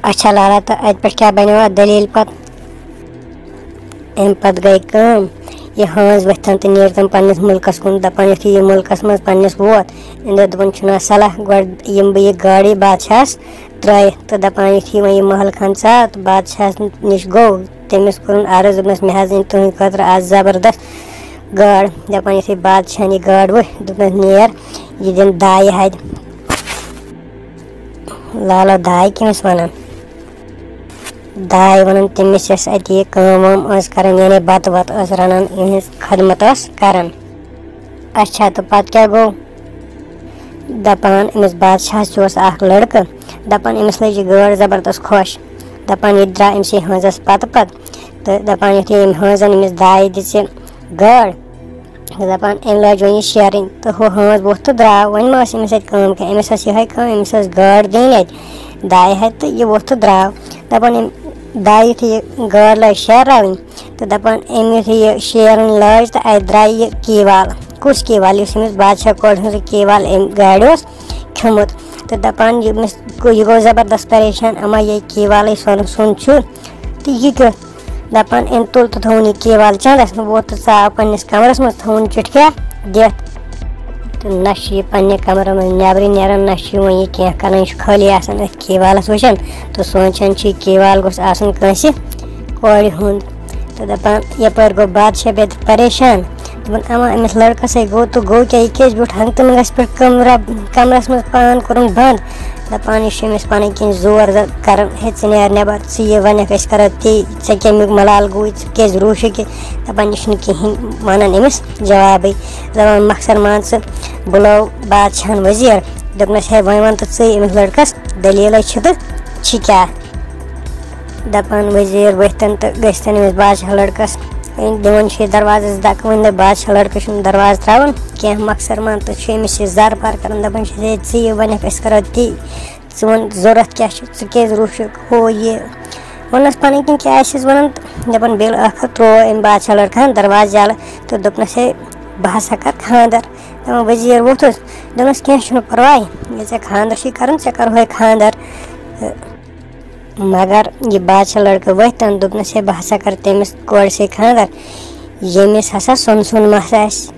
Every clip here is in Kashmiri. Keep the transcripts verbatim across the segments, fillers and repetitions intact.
اچھا لالا، تہٕ اَتہِ پٮ۪ٹھ کیٛاہ بَنیو اَتھ دٔلیٖل پَتہٕ؟ اَمہِ پَتہٕ گٔے کٲم، یہِ ہٲنز ؤتھۍ تَن تہٕ نیٖرۍ تَن پنٛنِس مُلکَس کُن، دَپان یُتھُے یہِ مُلکَس منٛز پنٛنِس ووت، أمۍ دوٚپ، دوٚپُن، چھُنہ صلاح، گۄڈٕ یِم بہٕ یہِ گاڈٕ بادشاہَس ترٛٲیِتھ، تہٕ دَپان یُتھُے وۄنۍ یہِ محل خان ژاو تہٕ بادشاہَس نِش گوٚو، تٔمِس کوٚرُن عرض، دوٚپنَس، مےٚ حظ أنۍ تُہٕنٛدِ خٲطرٕ آز زبردست گاڈ۔ دَپان یُتھُے بادشاہَن یہِ گاڈ وٕچھ، دوٚپنَس، نیر، یہِ دِن دایہِ ہَتہِ۔ لالا، داے کٔمِس وَنان؟ داے وَنان تٔمِس، یۄس اَتہِ یہِ کٲم وٲم ٲس کَران، یعنی بَتہٕ وَتہٕ ٲس رَنان، یِہٕنٛز خدمت ٲس کَران۔ اچھا، تہٕ پَتہٕ کیٛاہ گوٚو؟ دَپان أمِس بادشاہَس تہِ اوس اَکھ لٔڑکہٕ، دَپان أمِس لٔج یہِ گٲڈ زبردست خۄش، دَپان یہِ درٛاو أمۍ سٕے ہٲنزَس پَتہٕ پَتہٕ، تہٕ دَپان یُتھُے أمۍ ہٲنزَن أمِس دایہِ دِژِ گٲڈ، دَپان أمۍ لٲج وۄنۍ یہِ شیرٕنۍ، تہٕ ہُہ ہٲنز ووٚتھ تہٕ درٛاو۔ وۄنۍ ما ٲس أمِس اَتہِ کٲم کینٛہہ، أمِس ٲس یِہوٚے کٲم، أمِس ٲس گٲڈ دِنۍ اَتہِ دایہِ ہَتہِ، تہٕ یہِ ووٚتھ تہٕ درٛاو۔ دَپان أمۍ دایہِ یُتھُے یہِ گٲڈ لٲج شیراوٕنۍ، تہٕ دَپان أمۍ یُتھُے یہِ شیرٕنۍ لٲج، تہٕ اَتہِ درٛایہِ یہِ کیٖوال۔ کُس کیٖوال؟ یُس أمِس بادشاہ کورِ ہُنٛد سُہ کیٖوال أمۍ گاڈِ اوس کھیوٚمُت۔ تہٕ دَپان یہِ أمِس گوٚو، یہِ گوٚو زبردست پریشان، اَما یہِ کیٖوالٕے سۄنہٕ سُنٛد چھُ، تہٕ یہِ کیُتھ؟ دَپان أمۍ تُل تہٕ تھوٚوُن یہِ کیٖوال چَندَس، ووت تہٕ ژاو پنٛنِس کَمرَس منٛز، تھوٚوُن چُٹھکیٛاہ دِتھ۔ تہٕ نہ چھُ یہِ پنٛنہِ کَمرٕ منٛز نٮ۪برٕ نیران، نہ چھُ یہِ وۄنۍ یہِ کینٛہہ کَران، یہِ چھُ خٲلی آسان أتھۍ کیٖوالَس وٕچھان تہٕ سونٛچان چھُ، یہِ کیٖوال گوٚژھ آسُن کٲنٛسہِ کورِ ہُنٛد۔ تہٕ دَپان یَپٲرۍ گوٚو بادشاہ بیترِ پریشان، دَپان، اَما أمِس لٔڑکَسٕے گوٚو تہٕ گوٚو کیٛاہ، یہِ کیٛازِ بیوٗٹھ ہنٛگتہٕ منٛگَس پٮ۪ٹھ کَمرَ-، کَمرَس منٛز پان کوٚرُن بنٛد؟ دَپان، یہِ چھُ أمِس پَنٕنۍ کِنۍ زور زَ-، کَران، ہے، ژٕ نیر نٮ۪بَر، ژٕ یہِ وَنٮ۪کھ، أسۍ کَرو تی، ژےٚ کَمیُک ملال گوٚوُے، ژٕ کیٛازِ روٗشِکھ یہِ؟ دَپان، یہِ چھُنہٕ کِہیٖنۍ وَنان أمِس جوابٕے۔ دَپان، مۄخصر مان ژٕ، بُلٲو بادشاہَن وزیٖر، دوٚپنَس، ہے، وۄنۍ وَن تہٕ ژٕے أمِس لٔڑکَس دٔلیٖلَے چھِ تہٕ چھِ کیٛاہ؟ دَپان، وزیٖر ؤتھۍ تَن تہٕ گٔژھۍ تَن أمِس بادشاہ لٔڑکَس۔ وۄنۍ دِوان چھُ یہِ دروازَس دَکہٕ، وۄنۍ دَپہِ بادشاہ لٔڑکہٕ چھُنہٕ دروازٕ ترٛاوان کینٛہہ، مۄخصر مان تہٕ چھُ أمِس یہِ زَر پَر کَران، دَپان چھُ، ہے، ژٕ یہِ وَنٮ۪کھ، أسۍ کَرو تی، ژٕ وَن ضوٚرَتھ کیٛاہ چھُ، ژٕ کیٛازِ روٗشُکھ، ہُہ یہِ۔ ووٚننَس پَنٕنۍ کِنۍ کیٛاہ آسٮ۪س وَنان، تہٕ دَپان، بیٚیہِ ٲخٕر ترٛوو أمۍ بادشاہ لٔڑکہٕ ہَن دروازٕ یَلہٕ تہٕ دوٚپنَس، ہے، بہٕ ہسا کَرٕ خانٛدر۔ دَپان، وزیٖر ووٚتھُس، دوٚپنَس، کینٛہہ چھُنہٕ پَرواے، ییٚلہِ ژےٚ خانٛدر چھُے کَرُن، ژےٚ کَرہوے خانٛدر۔ تہٕ مگر یہِ بادشاہ لٔڑکہٕ ؤتھۍ تَن، دوٚپنَس، ہے، بہٕ ہسا کَرٕ تٔمِس کورِ سۭتۍ خانٛدر، ییٚمِس ہسا سۄنہٕ سُنٛد مَس آسہِ۔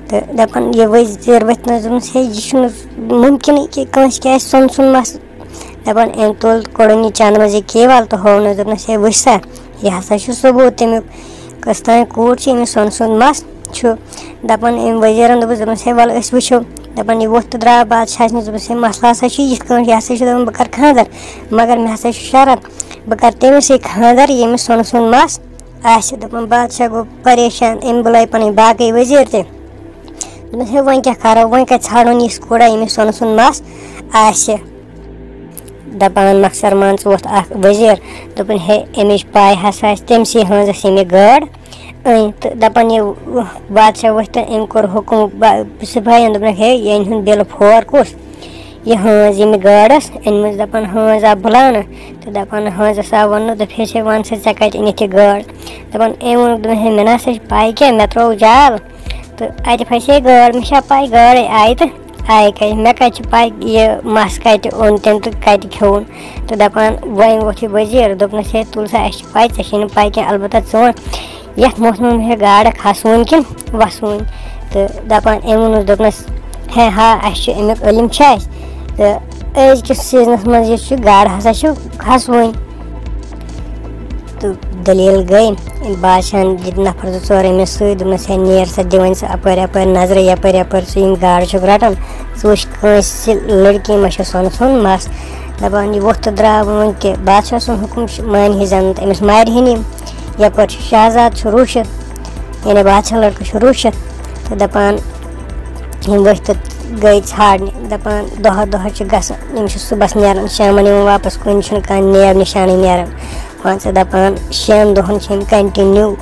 تہٕ دَپان، یہِ وزیٖر ؤتھۍ نَس، دوٚپنَس، ہے، یہِ چھُنہٕ مُمکِنٕے کہِ کٲنٛسہِ کیٛاہ آسہِ سۄنہٕ سُنٛد مَس۔ دَپان، أمۍ تُل، کوٚڑُن یہِ چَنٛدٕ منٛز یہِ کیٖوَل تہٕ ہوونَس، دوٚپنَس، ہے، وٕچھ سا، یہِ ہسا چھُ ثبوٗت تَمیُک، کٔژ تام کوٗر چھِ، أمِس سۄنہٕ سُنٛد مَس چھُ۔ دَپان، أمۍ وزیٖرَن دوٚپُس، دوٚپنَس، ہے، وَلہٕ أسۍ وٕچھو۔ دَپان، یہِ ووٚتھ تہٕ درٛاو بادشاہَس نِش، دوٚپُس، ہے، مسلہٕ ہسا چھُ یِتھ کٲٹھۍ، یہِ ہسا چھُ دَپان، بہٕ کَرٕ خانٛدر، مگر مےٚ ہسا چھُ شرط، بہٕ کَرٕ تٔمِس سۭتۍ خانٛدر، ییٚمِس سۄنہٕ سُنٛد مَس آسہِ۔ دَپان، بادشاہ گوٚو پریشان، أمۍ بُلٲے پَنٕنۍ باقٕے وزیٖر تہِ۔ دوٚپنَس، ہے، وۄنۍ کیٛاہ کَرو، وۄنۍ کَتہِ ژھانٛڈون یِژھ کوٗرا، ییٚمِس سۄنہٕ سُنٛد مَس آسہِ؟ دَپان، مۄخصر مان ژٕ، ووٚتھ اَکھ وزیٖر، دوٚپُن، ہے، اَمِچ پَے ہسا آسہِ تٔمۍ سٕے ہٲنزَس، ییٚمۍ یہِ گٲڈ أنۍ۔ تہٕ دَپان، یہِ بادشاہ وۄتھِ تہٕ أمۍ کوٚر حُکُم با-، سِپاہیَن، دوٚپنَکھ، ہے، یہِ أنۍ ہُنٛد بِلہٕ پھور کُس؟ یہِ ہٲنز، ییٚمہِ گٲڈ ٲس أنمٕژ۔ دَپان، ہٲنز آو بُلاونہٕ تہٕ دَپان، ہٲنزَس آو وَننہٕ، دوٚپہَس، ہے، وَن سا، ژےٚ کَتہِ أنِتھ یہِ گٲڈ؟ دَپان، أمۍ ووٚنُکھ، دوٚپُن، ہے، مےٚ نہ سا چھِ پَے کینٛہہ، مےٚ ترٛوو جال تہٕ اَتہِ پھَسے گٲڈ، مےٚ چھا پَے گٲڈَے آیہِ تہٕ آیہِ کَتہِ؟ مےٚ کَتہِ چھِ پَے یہِ مَس کَتہِ اوٚن تٔمۍ تہٕ کَتہِ کھیوٚوُن؟ تہٕ دَپان، وۄنۍ ووٚتھ یہِ وزیٖر، دوٚپنَس، ہے، تُل سا، اَسہِ چھِ پَے، ژےٚ چھے نہٕ پَے کینٛہہ، البتہ ژٕ وَن، یَتھ موسمَس منٛز چھےٚ گاڈٕ کھَسوٕنۍ کِنہٕ وَسوٕنۍ؟ تہٕ دَپان، أمۍ ووٚنُس، دوٚپنَس، ہے ہا، اَسہِ چھُ، اَمیُک علم چھُ اَسہِ، تہٕ أزکِس سیٖزنَس منٛز یُس چھُ، گاڈٕ ہسا چھُ کھَسوٕنۍ۔ تہٕ دٔلیٖل گٔے، بادشاہَن دِتۍ نفر زٕ ژور أمِس سۭتۍ، دوٚپنَس، ہے، نیر سا، دِ وۄنۍ ژٕ اَپٲرۍ اَپٲرۍ نظرِ، یَپٲرۍ یَپٲرۍ ژٕ یِم گاڈٕ چھُکھ رَٹان، ژٕ وٕچھ کٲنٛسہِ لٔڑکی ما چھِ سۄنہٕ سُنٛد مَس۔ دَپان، یہِ ووٚتھ تہٕ درٛاو وۄنۍ کہِ بادشاہ سُنٛد حُکُم چھُ، مانہِ ہے زَن تہٕ أمِس مارِ ہے نہٕ یِم۔ یَپٲرۍ چھُ شہزاد چھُ روٗشِتھ، یعنی بادشاہ لٔڑکہٕ چھُ روٗشِتھ۔ تہٕ دَپان، یِم ؤتھۍ تہٕ گٔے ژھانٛڈنہِ۔ دَپان، دۄہَس دۄہَس چھِ گژھان، یِم چھِ صُبحَس نیران، شامَن یِوان واپَس، کُنہِ چھُنہٕ کانٛہہ نیب نِشانٕے نیران۔ مان ژٕ، دَپان، شٮ۪ن دۄہَن چھِ یِم continue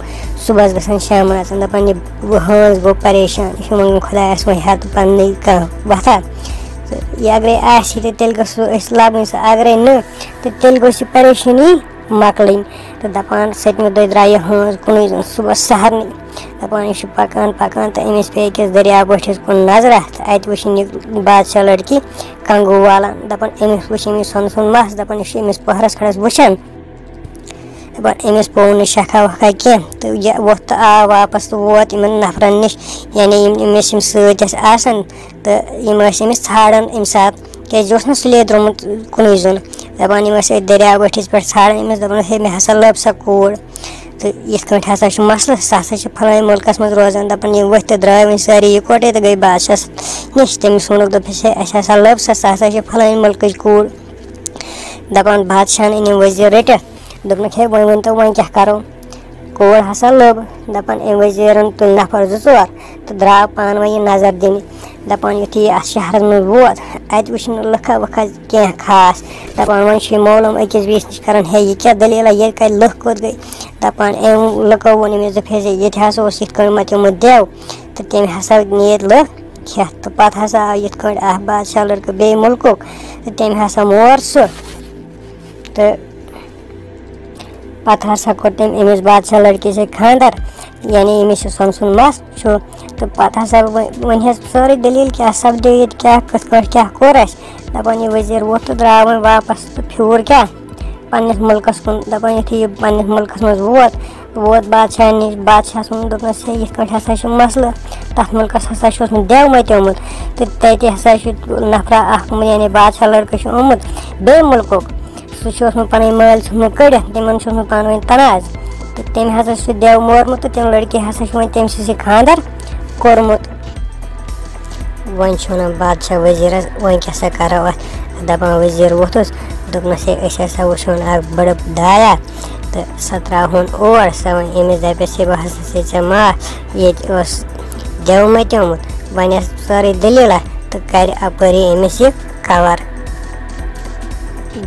صُبحَس گژھان، شامَن اَژان۔ دَپان، یہِ ہٲنز گوٚو پریشان، یہِ چھُ منٛگان خۄدایَس وۄنۍ ہٮ۪تہٕ پَنٕنُے کانٛہہ وَتھا۔ تہٕ یہِ اگرَے آسہِ ہے، تہٕ تیٚلہِ گٔژھ أسۍ لَبٕنۍ سۄ، اگرَے نہٕ، تہٕ تیٚلہِ گوٚژھ یہِ پریشٲنی مۄکلٕنۍ۔ تہٕ دَپان، سٔتمہِ دۄہہِ درٛاے یہِ ہٲنز کُنُے زوٚن صُبحَس سحرنٕے۔ دَپان، یہِ چھُ پَکان پَکان تہٕ أمِس پیٚیہِ أکِس دٔریاو بٔٹھِس کُن نظرہ تہٕ اَتہِ وٕچھِن یہِ بادشاہ لٔڑکی کنگوٗ والان۔ دَپان، أمِس وٕچھ أمِس سۄنہٕ سُنٛد مَس، دَپان، یہِ چھُ أمِس پٔہرَس کھنٛڈَس وٕچھان۔ دَپان، أمِس پوٚو نہٕ شَکھا وَکھا کینٛہہ، تہٕ یہِ ووٚتھ تہٕ آو واپَس تہٕ ووت یِمَن نفرَن نِش، یعنی یِم أمِس یِم سۭتۍ ٲسۍ آسان، تہٕ یِم ٲسۍ أمِس ژھانٛڈان اَمہِ ساتہٕ، کیٛازِ یہِ اوس نہٕ سُلے درٛامُت کُنُے زوٚن۔ دَپان، یِم ٲسۍ أتھۍ دٔریاو بٔٹھِس پٮ۪ٹھ ژھانٛڈان أمِس، دَپان، ہے، مےٚ ہسا لٔب سۄ کوٗر۔ تہٕ یِتھ کٲٹھۍ ہسا چھُ مسلہٕ، سۄ ہسا چھِ فلٲنۍ مُلکَس منٛز روزان۔ دَپان، یِم ؤتھۍ تہٕ درٛاے وۄنۍ سٲری یِکوَٹَے تہٕ گٔے بادشاہَس نِش۔ تٔمِس ووٚنُکھ، دوٚپُس، ہے، اَسہِ ہسا لٔب سۄ، سۄ ہسا چھِ فلٲنۍ مُلکٕچ کوٗر۔ دَپان، بادشاہَن أنِم وزیٖر رٔٹِتھ۔ دوٚپنَکھ، ہے، وۄنۍ ؤنۍ تو، وۄنۍ کیٛاہ کَرو؟ کوٗر ہسا لٔب۔ دَپان، أمۍ وزیٖرَن تُلۍ نفر زٕ ژور تہٕ درٛاو پانہٕ وۄنۍ یہِ نظر دِنہِ۔ دَپان، یُتھُے یہِ اَتھ شہرَس منٛز ووت، اَتہِ وٕچھ نہٕ لُکھا وُکھا کینٛہہ خاص۔ دَپان، وۄنۍ چھُ یہِ مولوٗم أکِس بیٚیِس نِش کَران، ہے، یہِ کیٛاہ دٔلیٖلہ، ییٚتہِ کَتہِ لُکھ کوٚت گٔے؟ دَپان، أمۍ لُکو ووٚن أمِس، دوٚپ، ہے، ییٚتہِ ہسا اوس یِتھ کٔنۍ مَتیومُت دٮ۪و، تہٕ تٔمۍ ہسا نِیَتھ لُکھ کھٮ۪تھ۔ تہٕ پَتہٕ ہسا آو یِتھ کٔنۍ اَکھ بادشاہ لٔڑکہٕ بیٚیہِ مُلکُک، تہٕ تٔمۍ ہسا مور سُہ۔ تہٕ پَتہٕ ہسا کوٚر تٔمۍ أمِس بادشاہ لٔڑکہِ سۭتۍ خانٛدر، یعنی ییٚمِس یہِ سۄنہٕ سُنٛد مَس چھُ۔ تہٕ پَتہٕ ہسا وۄنۍ، وۄنۍ حظ سٲرٕے دٔلیٖل کیٛاہ سَپدے ییٚتہِ، کیٛاہ کِتھ پٲٹھۍ کیٛاہ کوٚر اَسہِ۔ دَپان، یہِ وزیٖر ووٚتھ تہٕ درٛاو وۄنۍ واپَس تہٕ پھیوٗر کیٛاہ پنٛنِس مُلکَس کُن۔ دَپان، یُتھُے یہِ پنٛنِس مُلکَس منٛز ووت، ووت بادشاہ نِش، بادشاہَس ووٚن، دوٚپنَس، ہے، یِتھ پٲٹھۍ ہسا چھُ مسلہٕ، تَتھ مُلکَس ہسا چھُ اوسمُت دٮ۪و مَتیومُت، تہٕ تَتہِ ہسا چھُ نفرا اَکھ، یعنی بادشاہ لٔڑکہٕ چھُ آمُت بیٚیہِ مُلکُک، سُہ چھُ اوسمُت پَنٕنۍ مٲلۍ ژھُنمُت کٔڑِتھ، تِمَن چھُ اوسمُت پانہٕ ؤنۍ تنازٕ، تہٕ تٔمۍ ہسا چھُ سُہ دٮ۪و مورمُت، تہٕ تِم لٔڑکی ہسا چھِ وۄنۍ تٔمۍ سٕے سۭتۍ خانٛدر کوٚرمُت۔ وۄنۍ چھُ وَنان بادشاہ وزیٖرَس، وۄنۍ کیٛاہ سا کَرو اَتھ؟ دَپان وزیٖر ووٚتھُس، دوٚپنَس، ہے، أسۍ ہسا وٕچھون اَکھ بٔڑٕ دایا، تہٕ سۄ ترٛاوہون اور، سۄ وۄنۍ أمِس دَپٮ۪س، ہے، بہٕ ہسا چھَسے ژےٚ معاف، ییٚتہِ اوس دٮ۪و مَتیومُت، وۄنۍ ٲس سٲرٕے دٔلیٖلہ، تہٕ کَرِ اَپٲری أمِس یہِ کَوَر۔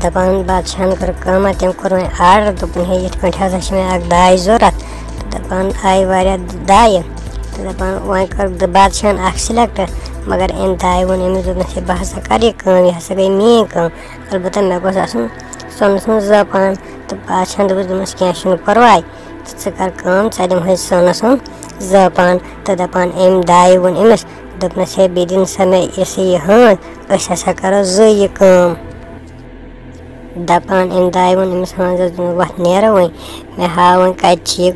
دَپان بادشاہَن کٔر کٲمہ، تٔمۍ کوٚر وۄنۍ آرڈر، دوٚپُن، ہے، یِتھ کٲٹھۍ ہسا چھِ مےٚ اَکھ داے ضوٚرَتھ۔ تہٕ دَپان آیہِ واریاہ دایہِ۔ تہٕ دَپان وۄنۍ کٔر بادشاہَن اَکھ سِلٮ۪کٹ، مگر أمۍ دایہِ ووٚن أمِس، دوٚپنَس، ہے، بہٕ ہسا کَرٕ یہِ کٲم، یہِ ہسا گٔے میٛٲنۍ کٲم، البتہ مےٚ گوٚژھ آسُن سۄنہٕ سُنٛد زٲپان۔ تہٕ بادشاہَن دوٚپُس، دوٚپنَس، کینٛہہ چھُنہٕ پَرواے، تہٕ ژٕ کَر کٲم، ژٕ دِمہٕ ہے سۄنہٕ سُنٛد زٲپان۔ تہٕ دَپان أمۍ دایہِ ووٚن أمِس، دوٚپنَس، ہے، بیٚیہِ دِن سا مےٚ یہِ سا یہِ ہٲنز، أسۍ ہسا کَرو زٕ یہِ کٲم۔ دَپان أمۍ دایہِ ووٚن أمِس ہٲنزَس، دوٚپُن، وَتھ نیرو وۄنۍ، مےٚ ہاو وۄنۍ کَتہِ چھِ یہِ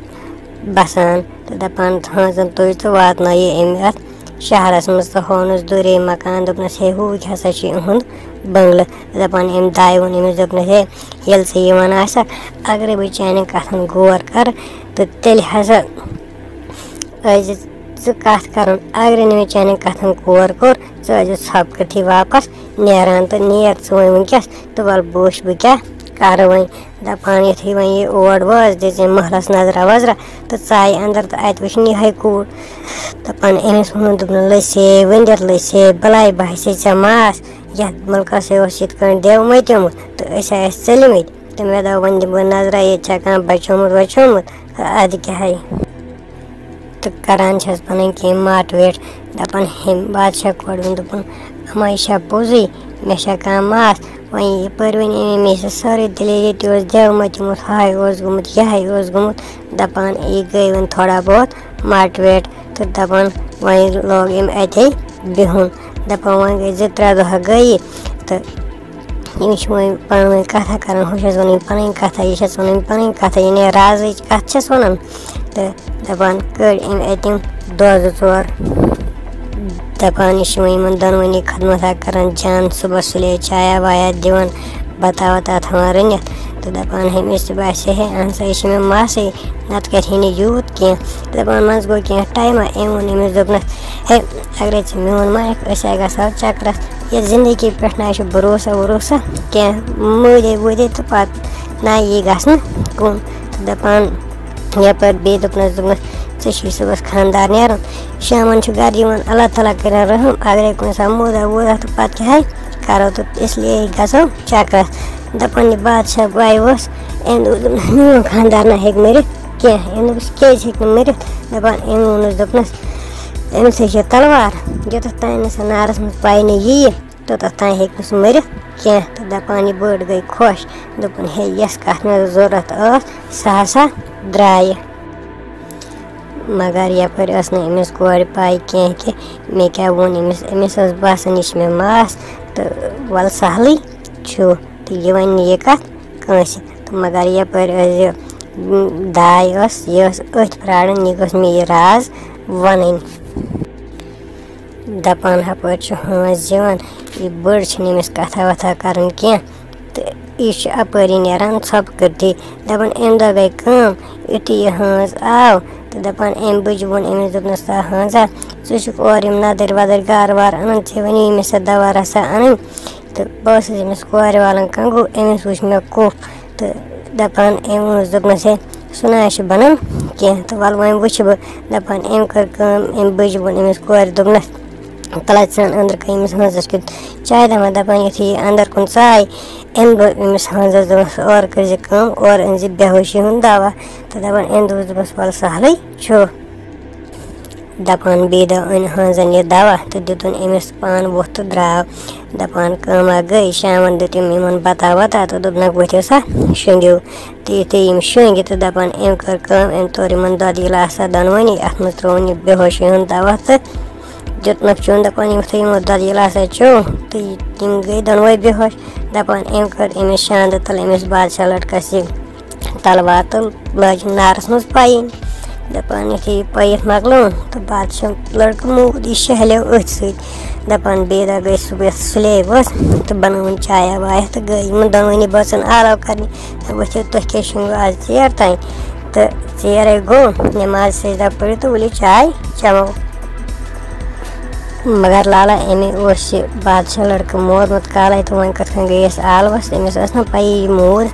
بَسان۔ تہٕ دَپان ہٲنزَن، تُج تہٕ واتنٲیِو أمۍ اَتھ شہرَس منٛز، تہٕ ہونَس دوٗرے مکان، دوٚپنَس، ہے، ہُہ ہسا چھُ یِہُنٛد بنٛگلہٕ۔ دَپان أمۍ دایہِ ووٚن أمِس، دوٚپنَس، ہے، ییٚلہِ ژٕ یِوان آسَکھ، اگرے بہٕ چانٮ۪ن کَتھَن غور کَرٕ، تہٕ تیٚلہِ ہسا ٲسۍ زِ ژٕ کَتھ کَرُن۔ اگرے نہٕ مےٚ چانٮ۪ن کَتھَن غور کوٚر، ژٕ ٲسۍ زِ ژھۄپہٕ کٔرتھٕے واپَس نیران، تہٕ نیر ژٕ وۄنۍ وٕنکٮ۪س، تہٕ وَلہٕ بہٕ وٕچھِ بہٕ کیٛاہ کَرٕ وۄنۍ۔ دَپان یُتھُے وۄنۍ یہِ اور وٲژ، دِژ أمۍ محلَس نظرا وظرا، تہٕ ژایہِ اَندَر، تہٕ اَتہِ وٕچھِن یِہوٚے کوٗر۔ دَپان أمِس ووٚنُن، دوٚپُن، لٔج سے ؤنٛدِتھ، لٔج سے بَلاے، باسے ژےٚ ماس، یَتھ مُلکَس ہے اوس یِتھ کٲٹھۍ دٮ۪و مَتیومُت، تہٕ أسۍ آے اَسہِ ژٔلمٕتۍ۔ تہٕ مےٚ دوٚپ، وۄنۍ دِمہٕ بہٕ نظرا، ییٚتہِ چھا کانٛہہ بچومُت وچومُت، تہٕ اَدٕ کیٛاہ ہے۔ تہٕ کران چھَس پَنٕنۍ کینٛہہ motivate، دَپان، ہیٚمۍ بادشاہ کورِ ووٚن، دوٚپُن، اَما یہِ چھا پوٚزُے، مےٚ چھا کانٛہہ ماس؟ وۄنۍ یَپٲرۍ وۄنۍ أمۍ مےٚ سۄ سٲرٕے دٔلیٖل، ییٚتہِ اوس دٮ۪و مَتیومُت، ہاے اوس گوٚمُت، یِہاے اوس گوٚمُت، دَپان، یہِ گٔے وۄنۍ تھوڑا بہت motivate، تہٕ دَپان، وۄنۍ لوگ أمۍ اَتے بِہُن۔ دَپان، وۄنۍ گٔے زٕ ترٛےٚ دۄہ گٔیی، تہٕ یِم چھِ وۄنۍ پانہٕ ؤنۍ کَتھا کَران، ہُہ چھَس وَنان پَنٕنۍ کَتھا، یہِ چھَس وَنان پَنٕنۍ کَتھا، یعنی رازٕچ کَتھ چھَس وَنان۔ تہٕ دَپان، کٔڑۍ أمۍ اَتہِ یِم دۄہ زٕ ژور۔ دَپان، یہِ چھِ وۄنۍ یِمَن دۄنوٕنی خدمتہ کَران جان، صُبحَس سُلے چایا وایا دِوان، بَتہ وَتہ تھاوان رٔنِتھ۔ تہٕ دَپان، ہُمِس تہِ باسہِ ہے، اَہَن سا، یہِ چھِ مےٚ ماسٕے، نَتہٕ کَرِ ہے نہٕ یوٗت کینٛہہ۔ دَپان، منٛزٕ گوٚو کینٛہہ ٹایما، أمۍ ووٚن أمِس، دوٚپنَس، ہے، اگرے ژٕ میون مانکھ، أسۍ ہا گژھو چکرس۔ یتھ زندگی پٮ۪ٹھ نہ چھُ بھروسہ وروسہ کینٛہہ، مٲلے وٲلے تہٕ پتہٕ نہ یی گژھنہٕ کُن۔ تہٕ دپان یپٲرۍ بیٚیہِ دوٚپنس، دوٚپنس، ژےٚ چھُے صُبحس خانٛدار نیرُن، شامن چھُ گرٕ یِوان، اللہ تعالیٰ کٔرِنۍ رحم، اگرے کُنہِ ساتہٕ مودا وودا تہٕ پتہٕ کیٛاہ ہے کرو، تہٕ اس لیے گژھو چکرس۔ دپان یہِ بادشاہ گوے اوس، أمۍ دوٚپ، دوٚپنس، میون خانٛدار نہ ہیٚکہِ مٔرِتھ کینٛہہ۔ أمۍ دوٚپُس، کیٛازِ ہیٚکہِ نہٕ مٔرِتھ؟ دپان أمۍ ووٚنُس، دوٚپنس، أمِس ہے چھِ تلوار، یوٚتَتھ تام نہٕ سۄ نارَس منٛز پَے نہٕ یِیہِ، توٚتَتھ تام ہیٚکہِ نہٕ سُہ مٔرِتھ کینٛہہ۔ تہٕ دَپان یہِ بٔڑ گٔے خۄش، دوٚپُن، ہے، یۄس کَتھ مےٚ ضوٚرَتھ ٲس، سۄ ہسا درٛایہِ۔ مگر یَپٲرۍ ٲس نہٕ أمِس کورِ پَے کینٛہہ کہِ مےٚ کیٛاہ ووٚن أمِس۔ أمِس ٲس باسان، یہِ چھِ مےٚ ماس، تہٕ وَلہٕ سَہلٕے چھُ، تہٕ یہِ وَنہِ نہٕ یہِ کَتھ کٲنٛسہِ۔ تہٕ مگر یَپٲرۍ ٲس یہِ، م، داے ٲس، یہِ ٲس أتھۍ پرٛاران، یہِ گوٚژھ مےٚ یہِ راز وَنٕنۍ۔ دَپان ہَپٲرۍ چھُ ہٲنز یِوان، یہِ بٔڑ چھِنہٕ أمِس کَتھا وَتھا کَران کینٛہہ، تہٕ یہِ چھُ اَپٲری نیران ژھۄپہٕ کٔرتھٕے۔ دَپان اَمہِ دۄہ گٔے کٲم، یُتھُے یہِ ہٲنز آو، تہٕ دَپان أمۍ بٕجہِ ووٚن أمِس، دوٚپنَس، "سا ہٲنزا، ژٕ چھُکھ اورٕ یِم نَدٕرۍ وَدٕرۍ گارٕ وارٕ اَنان، ژےٚ وَنے مےٚ سا دَوا رَژھا اَنٕنۍ، تہٕ بہٕ ٲسٕس أمِس کورِ والان کنٛگوٗ، أمِس وٕچھ مےٚ کُپھ، تہٕ دَپان أمۍ ووٚنُس، دوٚپنَس، ہے، سُہ نہ حظ چھُ بَنان کینٛہہ، تہٕ وَلہٕ وۄنۍ وٕچھِ بہٕ۔" دَپان أمۍ کٔر کٲم، أمۍ بٕجہِ ووٚن أمِس کورِ، دوٚپنَس، "تَلہٕ ژٕ اَن أنٛدرٕ کَنہِ أمِس ہٲنزَس کیُتھ چاے دَما۔" دَپان یُتھُے یہِ اَنٛدر کُن ژاے، أمۍ دوٚپ أمِس ہٲنزَس، دوٚپنَس، "اورٕ کٔرۍ زِ کٲم، اورٕ أنۍ زِ بے ہوشی ہُنٛد دَوا۔" تہٕ دَپان أمۍ دوٚپُس، دوٚپمَس، "وَلہٕ سَہلٕے چھُ۔" دَپان بیٚیہِ دۄہ أنۍ ہٲنزَن یہِ دَوا تہٕ دیُتُن أمِس پان ووٚتھ تہٕ درٛاو۔ دَپان کٲمہ گٔے، شامَن دیُت أمۍ یِمَن بَتا وَتا تہٕ دوٚپنَکھ، "ؤتھِو سا شۄنٛگِو۔" تہٕ یُتھُے یِم شۄنٛگۍ تہٕ دَپان أمۍ کٔر کٲم، أمۍ توٚر یِمَن دۄدٕ گِلاسہ دۄنوٕنی، اَتھ منٛز ترٛووُن یہِ بے ہوشی ہُنٛد دَوا تہٕ دیُتنَکھ چیوٚن۔ دَپان یُتھُے یِمو دۄدٕ گِلاسہ چیوٚو تہٕ یِم گٔے دۄنوَے بے ہوش۔ دَپان أمۍ کٔر أمِس شاندٕ تَل أمِس بادشاہ لٔڑکَس یہِ تَلوار تہٕ لٲجِن نارَس منٛز پَیِنۍ۔ دَپان یُتھُے یہِ پٔیِتھ مۄکلووُن تہٕ بادشاہ لٔڑکہٕ موٗد، یہِ شہلیو أتھۍ سۭتۍ۔ دَپان بیٚیہِ دۄہ گٔے صُبحَس سُلے ؤژھ تہٕ بَنٲوٕن چایا وایا تہٕ گٔے یِمَن دۄنوٕنی بٲژَن آلو کَرنہِ۔ تہٕ ؤتھِو، تُہۍ کیٛازِ شۄنٛگِو آز ژیر تام؟ تہٕ ژیرَے گوٚو، نٮ۪ماز سجدہ پٔرِو تہٕ ؤلِو چاے چٮ۪مو۔ مگر لالا، أمۍ اوس یہِ بادشاہ لٔڑکہٕ مورمُت کالے، تہٕ وۄنۍ کِتھ کٔنۍ گٔیَس آلوَس؟ أمِس ٲس نہ پَیی یہِ موٗد۔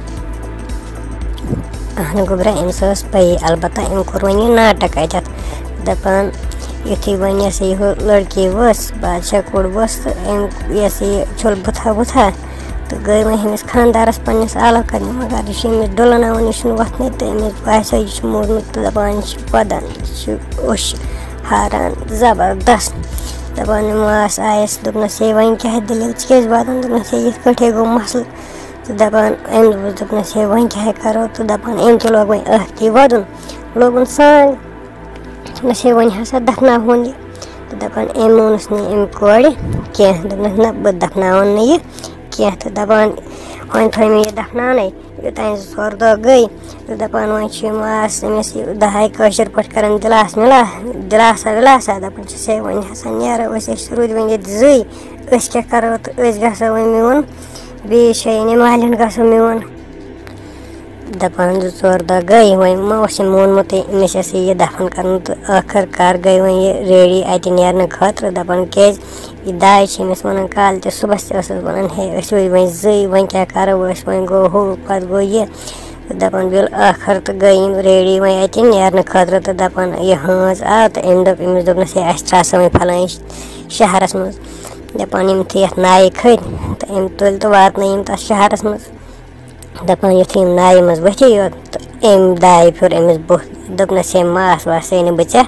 اہن گوٚبرا، أمِس ٲس پَیی، البتہ أمۍ کوٚر وۄنۍ یہِ ناٹک اَتٮ۪تھ۔ دَپان یُتھُے وۄنۍ یہِ ہسا یہِ ہُہ لٔڑکی ؤژھ، بادشاہ کوٚر ؤژھ، تہٕ أمۍ یہِ ہسا یہِ چھوٚل بُتھا وُتھا۔ تہٕ گٔے وۄنۍ أمِس خانٛدارَس پنٛنِس آلو کَرنہِ، مگر یہِ چھُ أمِس ڈُلناوان، یہِ چھُنہٕ وۄتھنٕے، تہٕ أمِس باسیو یہِ چھُ موٗدمُت، تہٕ دَپان یہِ چھُ وَدان، یہِ چھُ اوٚش ہاران زبردست۔ دَپان یِم ماس آیَس، دوٚپنَس، "ہے، وۄنۍ کیٛاہ دٔلیٖل، ژٕ کیٛازِ وَدان؟" دوٚپنَس، "ہے، یِتھ کٲٹھۍ ہے گوٚو مسلہٕ۔" تہٕ دَپان أمۍ دوٚپُس، دوٚپنَس، "ہے، وۄنۍ کیٛاہ ہے کَرو؟" تہٕ دَپان أمۍ تہِ لوگ وۄنۍ ٲکھتی وَدُن، لوگُن سانٛگ۔ دوٚپنَس، "ہے، وۄنۍ ہسا دَفناوہون یہِ۔" تہٕ دَپان أمۍ مونُس نہٕ أمۍ کورِ کینٛہہ، دوٚپنَس، "نہ، بہٕ دَفناوَن نہٕ یہِ کینٛہہ۔" تہٕ دَپان وۄنۍ تھٲے مےٚ یہِ دَفناونَے۔ یوٚتام زٕ ژور دۄہ گٔے تہٕ دَپان وۄنۍ چھِ یِم آس أمِس یہِ دَہَے کٲشِر پٲٹھۍ کَران دِلاس مِلا-، دِلاسا وِلاسا، دَپان چھِس، "ہے، وۄنۍ ہسا نیرو أسۍ، أسۍ روٗدۍ وۄنۍ ییٚتہِ زٕے، أسۍ کیٛاہ کَرو تہٕ أسۍ گژھو وۄنۍ میون، بیٚیِس جایہِ یعنی مالِن گژھو میون۔" دَپان زٕ ژور دۄہ گٔے، وۄنۍ ما اوس أمۍ مونمُتٕے أمِس یہِ ہسا یہِ دَفَن کَرُن، تہٕ ٲخٕر کار گٔے وۄنۍ یہِ ریڈی اَتہِ نیرنہٕ خٲطرٕ، دَپان کیٛازِ یہِ داے چھِ أمِس وَنان کالہٕ تہِ صُبحَس تہِ ٲسٕس وَنان، "ہے، أسۍ روٗدۍ وۄنۍ زٕے، وۄنۍ کیٛاہ کَرو أسۍ، وۄنۍ گوٚو ہُہ، پَتہٕ گوٚو یہِ۔" تہٕ دَپان بیول ٲخٕر تہٕ گٔے یِم ریڈی وۄنۍ اَتہِ نیرنہٕ خٲطرٕ، تہٕ دَپان یہِ ہٲنز آو تہٕ أمۍ دوٚپ أمِس، دوٚپنَس، "ہے، اَسہِ ترٛاو سا وۄنۍ فَلٲنۍ شہرَس منٛز۔" دَپان یِم تھٲے یَتھ نایہِ کھٔتۍ تہٕ أمۍ تُلۍ تہٕ واتنٲے یِم تَتھ شہرَس منٛز۔ دَپان یُتھُے یِم نایہِ منٛز ؤتھے یوت تہٕ أمۍ دایہِ پھیوٚر أمِس بُتھ، دوٚپنَس، "ہے، ماس واس ہے نہٕ بہٕ ژےٚ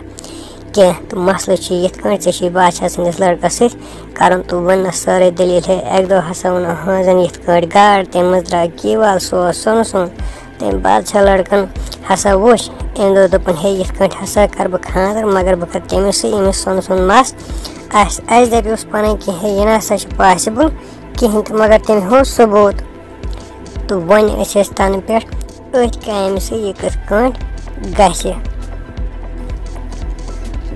کینٛہہ، تہٕ مسلہٕ چھُ یِتھ کٲٹھۍ، ژےٚ چھُے بادشاہ سٕنٛدِس لٔڑکَس سۭتۍ کَرُن۔" تہٕ ووٚننَس سٲرٕے دٔلیٖل۔ ہے، اَکہِ دۄہ ہسا ووٚن ہٲنزَن یِتھ کٲٹھۍ گاڈ، تَمہِ منٛز درٛاو کیٖوال، سُہ اوس سۄنہٕ سُنٛد۔ تٔمۍ بادشاہ لٔڑکَن ہسا وُچھ، أمۍ دوٚپ، دوٚپُن، "ہے، یِتھ کٲٹھۍ ہسا کَرٕ بہٕ خانٛدر، مگر بہٕ کَرٕ تٔمِس سۭتۍ، ییٚمِس سۄنہٕ سُنٛد مَس آسہِ۔" اَسہِ دَپیوس پَنٕنۍ کہِ، "ہے، یہِ نہ سا چھُ پاسِبٕل کِہیٖنۍ تہٕ مگر تٔمۍ ہوو ثبوٗت۔" تہٕ وۄنۍ ٲسۍ أسۍ تَنہٕ پٮ۪ٹھ أتھۍ کامہِ سۭتۍ، یہِ کِتھ کٲٹھۍ گژھِ۔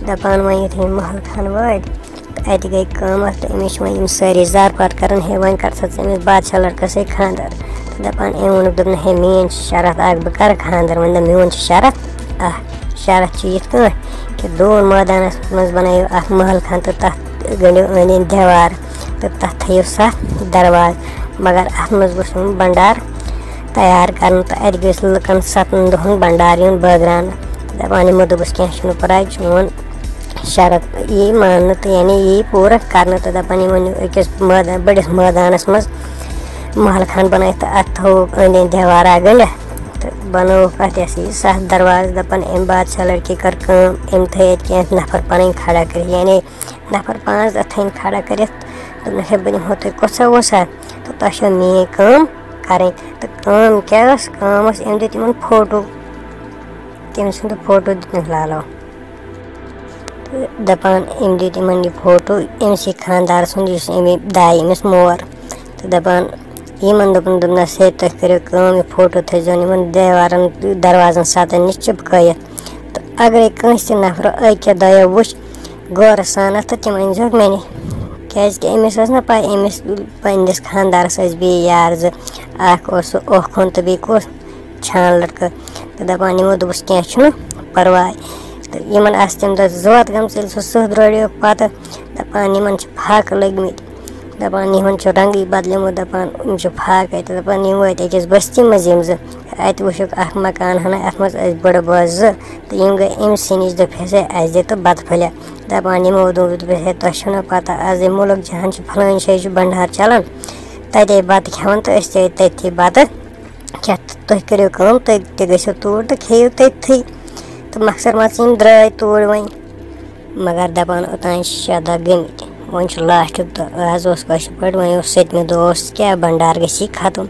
دَپان وۄنۍ یُتھُے محل خان وٲتۍ، تہٕ اَتہِ گٔے کٲم اَکھ، تہٕ أمِس چھِ وۄنۍ یِم سٲری زارپار کَران، "ہے، وۄنۍ کَر سا ژٕ أمِس بادشاہ لٔڑکَس سۭتۍ خانٛدر؟" تہٕ دَپان أمۍ ووٚنُکھ، دوٚپُن، "ہے، میٛٲنۍ چھِ شرط اَکھ، بہٕ کَرٕ خانٛدر۔" وۄنۍ دوٚپ، "میون چھُ شرط اَکھ، شرط چھُ یِتھ کٲٹھۍ کہِ دوٗن مٲدانَس منٛز بَنٲیِو اَکھ محل خان تہٕ تَتھ گٔنٛڈِو أنٛدۍ أنٛدۍ دیوار تہٕ تَتھ تھٲیِو سَتھ دروازٕ، مگر اَتھ منٛز گوٚژھ یُن بَنڈار تیار کَرنہٕ۔" تہٕ اَتہِ گٔژھ لُکَن سَتَن دۄہَن بَنڈار یُن بٲگراونہٕ۔ دَپان یِمو دوٚپُس، "کینٛہہ چھُنہٕ پَرواے، چون شرط یی ماننہٕ تہٕ یعنی یی پوٗرٕ کَرنہٕ۔" تہٕ دَپان یِمَن أکِس مٲدان، بٔڑِس مٲدانَس منٛز محل خان بَنٲیِتھ تہٕ اَتھ تھوٚوُکھ أنٛدۍ أنٛدۍ دیوارا گٔنٛڈِتھ تہٕ بَنووُکھ اَتھ یہِ ہسا یہِ سَتھ دروازٕ۔ دَپان أمۍ بادشاہ لٔڑکی کٔر کٲم، أمۍ تھٲے اَتہِ کینٛہہ نفر پَنٕنۍ کھڑا کٔرِتھ، یعنی نفر پانٛژھ دَہ تھٲیِن کھڑا کٔرِتھ۔ دوٚپنَکھ، "ہے، بہٕ نِمہو تُہۍ کوٚت سا ووٚت سا؟" تہٕ تۄہہِ چھو میٛٲنۍ کٲم کَرٕنۍ۔ تہٕ کٲم کیٛاہ ٲس؟ کٲم ٲس، أمۍ دیُت یِمَن فوٹو، تٔمۍ سُنٛد فوٹو دیُتنَکھ لالو۔ دَپان أمۍ دیُت یِمَن یہِ فوٹو أمۍ سٕے خانٛدار سُنٛد، یُس أمۍ دایہِ أمِس مور۔ تہٕ دَپان یِمَن دوٚپُن، دوٚپنَس، "ہے، تُہۍ کٔرِو کٲم، یہِ فوٹو تھٲیزیون یِمَن دیوارَن، دروازَن سَتَن نِش چِپکٲیِتھ۔ تہٕ اگرَے کٲنٛسہِ تہِ نفرٕ أکۍ یا دۄیو وٕچھ غورٕ سان اَتھ، تہٕ تِم أنۍزیوکھ مےٚ نِش۔" کیٛازِکہِ أمِس ٲس نہ پَے، أمِس پنٛنِس خانٛدارَس ٲسۍ بیٚیہِ یار زٕ، اَکھ اوس سُہ اوکھُن تہٕ بیٚیہِ کُس چھان لٔڑکہٕ۔ تہٕ دَپان یِمو دوٚپُس، "کینٛہہ چھُنہٕ پَرواے۔" تہٕ یِمَن آسہٕ تَمہِ دۄہ زٕ وَتہٕ گٔمژٕ، ییٚلہِ سُہ سیوٚد روڈیوکھ پَتہٕ، دَپان یِمَن چھِ فاقہٕ لٔگۍ مٕتۍ۔ دَپان یِہُنٛد چھُ رنٛگٕے بدلیومُت، دَپان یِم چھِ فاقَے۔ تہٕ دَپان یِم وٲتۍ أکِس بٔستی منٛز یِم زٕ، اَتہِ وٕچھُکھ اَکھ مکان ہنا، اَتھ منٛز ٲسۍ بٔڑٕ بٲژ زٕ۔ تہٕ یِم گٔے أمۍ سٕے نِش، دوٚپہَس، "ہے، اَسہِ دِ تہٕ بَتہٕ پھٔلۍ۔" دَپان یِمو دوٚپ، دوٚپُس، "ہے، تۄہہِ چھُو نہ پَتہ، آز یہِ مُلک جہان چھُ، فلٲنۍ جایہِ چھُ بَنڈار چَلان، تَتے بَتہٕ کھٮ۪وان تہٕ أسۍ تہِ ٲسۍ تٔتھی بَتہٕ کھٮ۪تھ۔ تُہۍ کٔرِو کٲم، تُہۍ تہِ گٔژھِو توٗرۍ تہٕ کھیٚیِو تٔتھی۔" تہٕ مۄخصر مان ژٕ یِم درٛاے توٗرۍ وۄنۍ۔ مگر دَپان اوٚتام شےٚ دۄہ گٔمٕتۍ، وۄنۍ چھُ لاسٹُک دۄہ، آز اوس کٲشِر پٲٹھۍ، وۄنۍ اوس سٔتمہِ دۄہ، اوس کیٛاہ بَنڈار گژھی ختم۔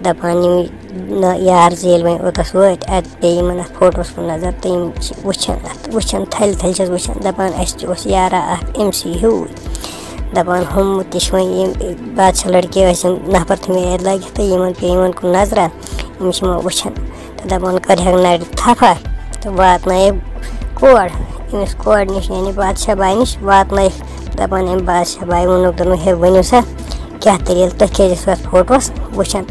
دَپان یِم نہ یار زٕ ییٚلہِ وۄنۍ اوٚتَس وٲتۍ، اَتہِ پیٚیہِ یِمَن اَتھ فوٹوَس کُن نظر تہٕ یِم چھِ وٕچھان اَتھ، وٕچھان تھَلہِ تھَلہِ چھَس وٕچھان، دَپان اَسہِ تہِ اوس یارا اَکھ أمۍ سٕے ہیوٗ۔ دَپان ہُم تہِ چھِ وۄنۍ یِم بادشاہ لٔڑکہٕ ٲسۍ یِم نفر تھٲومٕتۍ اَتہِ لٲگِتھ تہٕ یِمَن پیٚیہِ یِمَن کُن نظرہ، یِم چھِ یِمَن وٕچھان۔ تہٕ دَپان کٔرہَکھ نَرِ تھپھا تہٕ واتنٲیِکھ کورٕ، أمِس کورِ نِش، یعنی بادشاہ باے نِش واتنٲیِکھ۔ دَپان أمۍ بادشاہ باے ووٚنُکھ، دوٚپُن، "ہے، ؤنِو سا، کیٛاہ دٔلیٖل؟ تُہۍ کیٛازِ ٲسِو اَتھ فوٹوَس وٕچھان؟"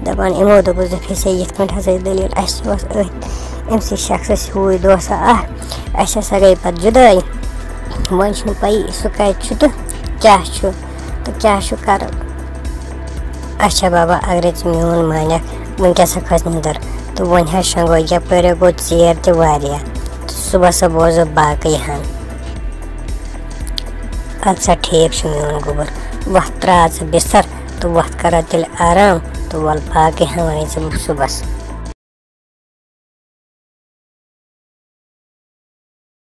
دَپان یِمو دوٚپُس، دوٚپُکھ، "ہے، یِتھ کٔنۍ حظ ٲسۍ دٔلیٖل، اَسہِ اوس أتھۍ أمۍ سٕے شخصَس ہیوٗے دوسا اَکھ، اَسہِ ہسا گٔے پَتہٕ جُدٲے، وۄنۍ چھُنہٕ پَیی سُہ کَتہِ چھُ تہٕ کیٛاہ چھُ تہٕ کیٛاہ چھُ کَرُن۔ اچھا بابا، اگرے ژٕ میون مانکھ، وٕنکیٚس ہا کھٔژ نِندٕر، تہٕ وۄنۍ حظ شۄنٛگو یَپٲرۍ گوٚو ژیر تہِ واریاہ، تہٕ صُبحس ہا بوزو باقٕے ہن۔" "اَدٕ سا ٹھیٖک چھُ میون گوٚبُر، وۄتھ ترٛاو ژٕ بِستر تہٕ وۄتھ کَرو تیٚلہِ آرام، تہٕ وَلہٕ باقٕے ہن وَنے ژٕ صُبحس۔"